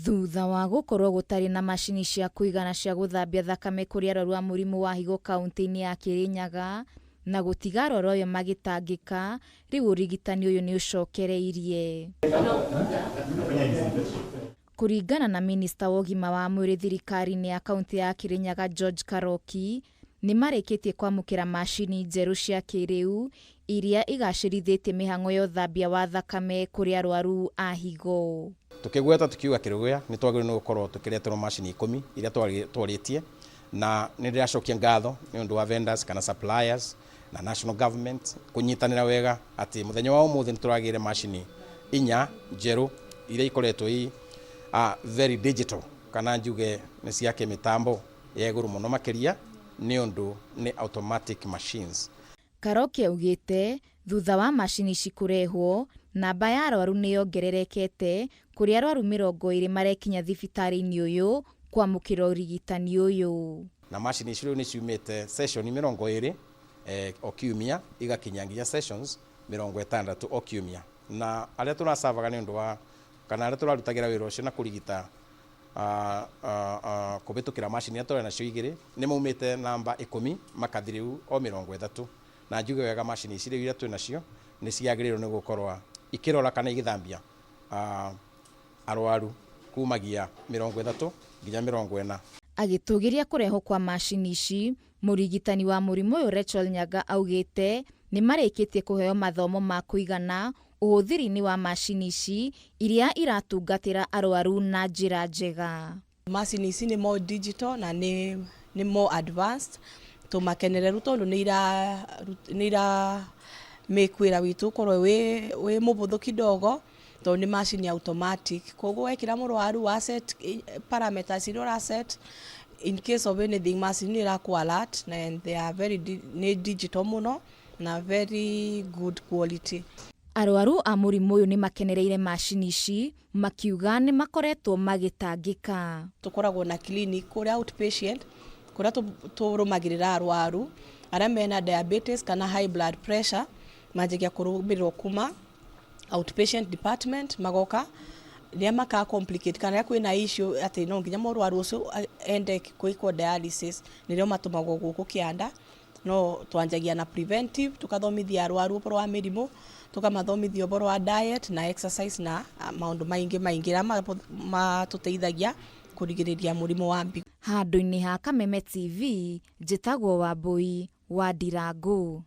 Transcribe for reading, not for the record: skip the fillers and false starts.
Thutha wa gũkorwo gũtarĩ na macini cia kũigana cia gũthambia thakame kũrĩ arwaru a mũrimũ wa higo kaunti-inĩ ya Kirinyaga na gũtiga arwaru ayo magĩtangĩka, rĩu ũrigitani ũyũ nĩ ũcokereirie. Kũringana na minista wa ũgima wa mwĩrĩ thirikari-inĩ ya kaunti ya Kirinyaga George Karoki, nĩ marĩkĩtie kwamũkĩra macini njerũ cia kĩrĩu iria igacĩrithĩtie mĩhang'o ya ũthambia wa thakame kũrĩ arwaru a higo. Tukigweta tukiuga Kerugoya nĩ twagĩrĩirwo nĩ gũkorwo tũkĩreterwo macini 10 iria twarĩtie, na nĩ ndĩracokia ngatho nĩ ũndũ wa vendors kana suppliers na national government kũnyitanĩra wega atĩ mũthenya wa ũmũthĩ nĩ tũragĩire macini 4 njerũ iria ikoretwo i very digital, kana njuge nĩ cia kĩmĩtambo ya igũrũ mũno makĩria nĩ ũndũ nĩ automatic machines. Karoki augĩte thutha wa macini ici kũrehwo, namba ya arwaru nĩ yongererekete kũrĩ arwaru 20 marekinya thibitarĩ-inĩ ũyũ kwamũkĩra ũrigitani ũyũ. Na macini ici rĩu nĩ ciumĩte session 20 o kiumia igakinya nginya sessions 60 o kiumia, na arĩa tũracavaga nĩ ũndũ wa kana arĩa tũrarutagĩra wĩra ũcio na kũrigita kũhĩtũkĩra macini iria tũrĩ nacio 2 nĩ maumĩte namba 10 makathi rĩu o 30, na njuge wega macini ici rĩu iria twĩ nacio nĩ ciagĩrĩirwo nĩ gũkorwo ikĩrora kana igĩthambia arwaru kumagia 30 nginya 40. Agĩtũgĩria kũrehwo kwa macini ici, mũrigitani wa mũrimũ ũyũ Rachel Nyaga augĩte nĩ marĩkĩtie kũheo mathomo ma kũigana ũhũthĩri-inĩ wa macini ici iria iratungatĩra arwaru na njĩra njega. Macini ici nĩ more digital na nĩ more advanced, tũmakenereru tondũ nĩ ira make wĩra witũ ũkorwo wĩ mũhũthũ kidogo, tondũ nĩ macini automatic, koguo wekĩra mũrwaru wa set parameters iria ũra set, in case of anything macini nĩ ĩrakũ alert, and they are very nĩ digital mũno na very good quality. Arwaru a mũrimũ ũyũ nĩ makenereire macini ici makiuga nĩ makoretwo magĩtangĩka. Tũkoragwo na clinic kũrĩa outpatient kũrĩa tũrũmagĩrĩra arwaru arĩa mena diabetes kana high blood pressure, manjagia kũrũmĩrĩrwo kuma outpatient department, magoka rĩrĩa maka complicate kana rĩrĩa kwĩna issue atĩ no nginya mũrwaru ũcio ende gwĩkwo dialysis, nĩrĩo matũmagwo gũkũ kĩanda. No twanjagia na preventive, tukathomithia arwaru ũhoro wa mĩrimũ, tukamathomithia ũhoro wa diet na exercise na maũndũ maingĩ maingĩ arĩa matũteithagia kũrigĩrĩria mũrimũ wa mbigo. Handũ-inĩ ha Kameme TV, njĩtagwo Wambui wa Ndirangu.